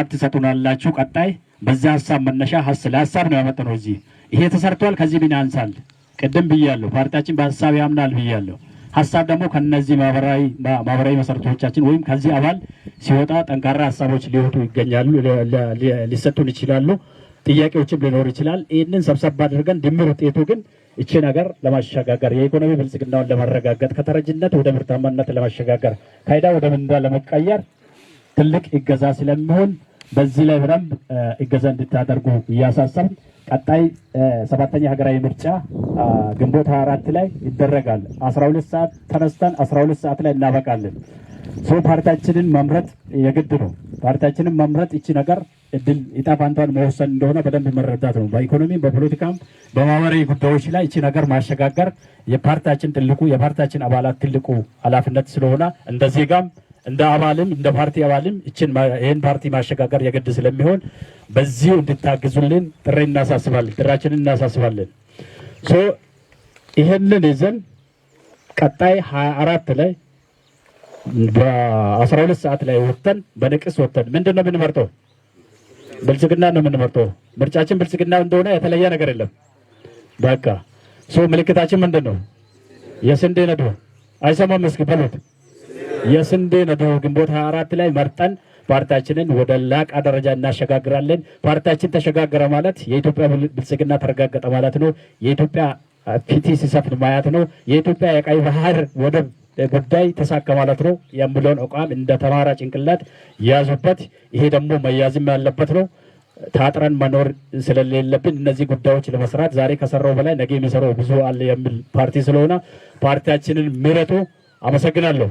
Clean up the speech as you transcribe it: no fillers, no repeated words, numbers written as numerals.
ሀሳብ ትሰጡናላችሁ። ቀጣይ በዛ ሀሳብ መነሻ ለሀሳብ ነው ያመጣነው። እዚህ ይሄ ተሰርቷል፣ ከዚህ ምን ያንሳል? ቅድም ብያለሁ፣ ፓርቲያችን በሀሳብ ያምናል ብያለሁ። ሀሳብ ደግሞ ከነዚህ ማህበራዊ መሰረቶቻችን ወይም ከዚህ አባል ሲወጣ ጠንካራ ሀሳቦች ሊወጡ ይገኛሉ፣ ሊሰጡን ይችላሉ። ጥያቄዎችም ሊኖር ይችላል። ይህንን ሰብሰብ አድርገን ድምር ውጤቱ ግን እቺ ነገር ለማሸጋገር፣ የኢኮኖሚ ብልጽግናውን ለማረጋገጥ፣ ከተረጅነት ወደ ምርታማነት ለማሸጋገር፣ ከዕዳ ወደ ምንዳ ለመቀየር ትልቅ እገዛ ስለሚሆን በዚህ ላይ በደንብ እገዛ እንድታደርጉ እያሳሰብን፣ ቀጣይ ሰባተኛ ሀገራዊ ምርጫ ግንቦት 24 ላይ ይደረጋል። 12 ሰዓት ተነስተን 12 ሰዓት ላይ እናበቃለን። So ፓርቲያችንን መምረጥ የግድ ነው። ፓርቲያችንን መምረጥ እቺ ነገር እድል ዕጣ ፋንታን መወሰን እንደሆነ በደንብ መረዳት ነው። በኢኮኖሚም፣ በፖለቲካም፣ በማህበራዊ ጉዳዮች ላይ እቺ ነገር ማሸጋገር የፓርቲያችን ትልቁ የፓርቲያችን አባላት ትልቁ ኃላፊነት ስለሆነ እንደ ዜጋም፣ እንደ አባልም፣ እንደ ፓርቲ አባልም እችን ይህን ፓርቲ ማሸጋገር የግድ ስለሚሆን በዚሁ እንድታግዙልን ጥሪ እናሳስባለን፣ ጥሪያችንን እናሳስባለን። So ይህንን ይዘን ቀጣይ 24 ላይ በ12 ሰዓት ላይ ወጥተን፣ በንቅስ ወጥተን ምንድን ነው የምንመርጠው? ብልጽግና ነው የምንመርጠው። ምርጫችን ብልጽግና እንደሆነ የተለየ ነገር የለም። በቃ so ምልክታችን ምንድን ነው? የስንዴ ነዶ። አይሰማም? እስኪ በሉት። የስንዴ ነዶ። ግንቦት 24 ላይ መርጠን ፓርቲያችንን ወደ ላቀ ደረጃ እናሸጋግራለን። ፓርቲያችን ተሸጋገረ ማለት የኢትዮጵያ ብልጽግና ተረጋገጠ ማለት ነው። የኢትዮጵያ ፍትህ ሲሰፍን ማየት ነው። የኢትዮጵያ የቀይ ባህር ወደብ ጉዳይ ተሳካ ማለት ነው የሚለውን አቋም እንደ ተማራ ጭንቅላት ያዙበት። ይሄ ደግሞ መያዝም ያለበት ነው። ታጥረን መኖር ስለሌለብን እነዚህ ጉዳዮች ለመስራት ዛሬ ከሰራው በላይ ነገ የሚሰራው ብዙ አለ የሚል ፓርቲ ስለሆነ ፓርቲያችንን ምረጡ። አመሰግናለሁ።